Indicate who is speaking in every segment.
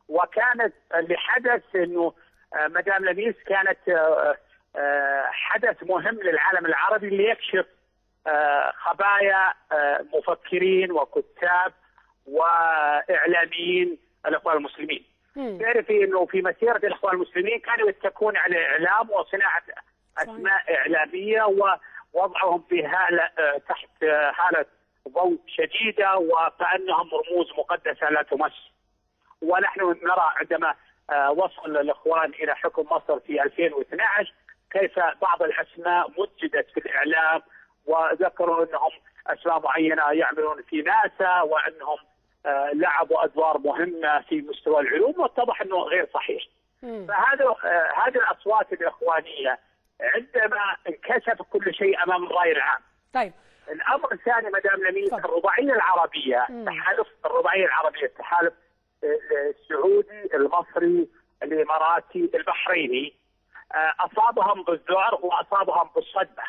Speaker 1: وكانت اللي حدث انه مدام لميس كانت حدث مهم للعالم العربي ليكشف خبايا مفكرين وكتاب واعلاميين الاخوان المسلمين. تعرفي انه في مسيره الاخوان المسلمين كانوا يتكون على الاعلام وصناعة اسماء اعلامية ووضعهم في هاله تحت هاله ضوء شديدة وكانهم رموز مقدسة لا تمس. ونحن نرى عندما وصل الاخوان الى حكم مصر في 2012 كيف بعض الاسماء مجدت في الاعلام وذكروا انهم اسماء معينة يعملون في ناسا وانهم لعبوا ادوار مهمة في مستوى العلوم، واتضح انه غير صحيح. فهذا هذه الاصوات الاخوانيه عندما انكشف كل شيء امام الراي العام.
Speaker 2: طيب
Speaker 1: الامر الثاني مدام لميس، الرباعية العربية، تحالف الرباعية العربية، التحالف السعودي المصري الاماراتي البحريني، اصابهم بالذعر واصابهم بالصدمة.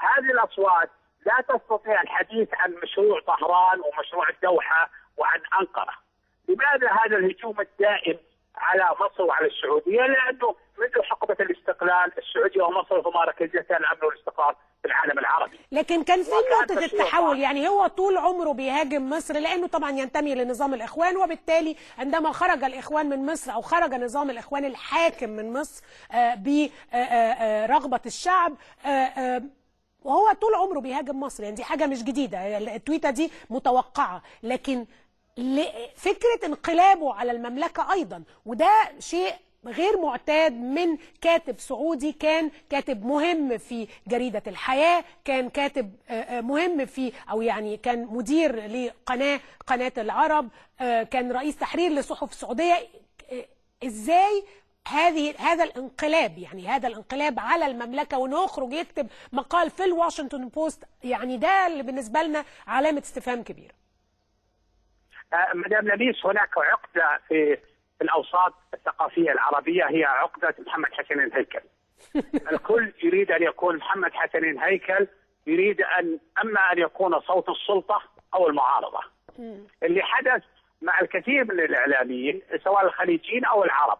Speaker 1: هذه الاصوات لا تستطيع الحديث عن مشروع طهران ومشروع الدوحة وعن انقرة. لماذا هذا الهجوم الدائم على مصر وعلى السعودية؟ لانه منذ حقبة الاستقلال السعودية ومصر هما ركيزتان الامن والاستقرار في العالم العربي.
Speaker 2: لكن كان في نقطة التحول، يعني هو طول عمره بيهاجم مصر لانه طبعا ينتمي لنظام الاخوان، وبالتالي عندما خرج الاخوان من مصر او خرج نظام الاخوان الحاكم من مصر برغبه الشعب، وهو طول عمره بيهاجم مصر، يعني دي حاجة مش جديدة، التويته دي متوقعه، لكن فكرة انقلابه على المملكة ايضا، وده شيء غير معتاد من كاتب سعودي، كان كاتب مهم في جريدة الحياة، كان كاتب مهم في أو يعني كان مدير لقناة قناة العرب، كان رئيس تحرير لصحف السعودية. إزاي هذا الانقلاب، يعني هذا الانقلاب على المملكة وإنه يخرج يكتب مقال في الواشنطن بوست، يعني ده اللي بالنسبة لنا علامة استفهام كبيرة.
Speaker 1: مدام لميس، هناك عقدة في الأوساط الثقافية العربية، هي عقدة محمد حسنين هيكل. الكل يريد أن يكون محمد حسنين هيكل، يريد أن أما أن يكون صوت السلطة أو المعارضة. اللي حدث مع الكثير من الإعلاميين سواء الخليجيين أو العرب،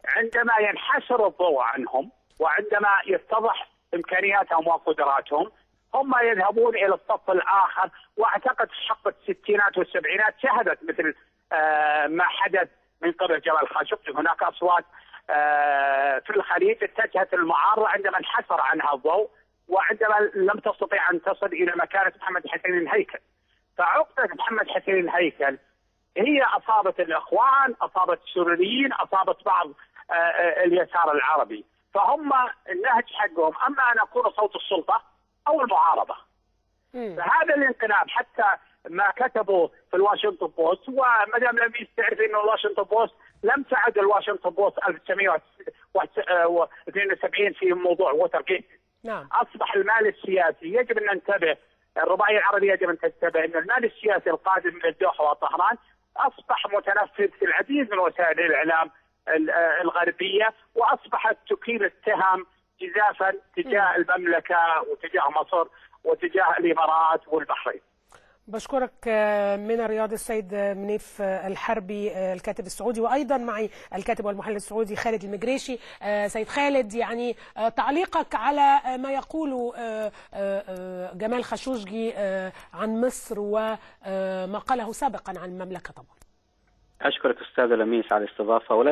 Speaker 1: عندما ينحسر الضوء عنهم وعندما يتضح إمكانياتهم وقدراتهم، هم يذهبون إلى الصف الآخر. وأعتقد حقبة الستينات والسبعينات شهدت مثل ما حدث من قبل جمال خاشقجي. هناك أصوات في الخليج اتجهت المعارضة عندما انحسر عنها الضوء وعندما لم تستطيع أن تصل إلى مكانة محمد حسين الهيكل. فعقدة محمد حسين الهيكل هي أصابت الإخوان، أصابت السوريين، أصابت بعض اليسار العربي. فهم النهج حقهم أما أن أكون صوت السلطة أو المعارضة. فهذا الانقلاب حتى ما كتبوا في الواشنطن بوست، ومدام لميس تعرف انه الواشنطن بوست لم تعد الواشنطن بوست 1972 في موضوع ووتر جيت.
Speaker 2: نعم.
Speaker 1: اصبح المال السياسي، يجب ان ننتبه، الرباعية العربية يجب ان تنتبه ان المال السياسي القادم من الدوحة وطهران اصبح متنفذ في العديد من وسائل الاعلام الغربية، واصبحت تكيل التهم جزافا تجاه المملكة وتجاه مصر وتجاه الامارات والبحرين.
Speaker 2: بشكرك من الرياض السيد منيف الحربي الكاتب السعودي، وايضا معي الكاتب والمحلل السعودي خالد المجريشي. سيد خالد، يعني تعليقك على ما يقوله جمال خاشقجي عن مصر وما قاله سابقا عن المملكة. طبعا
Speaker 3: أشكرك أستاذة لميس على الاستضافة. ولن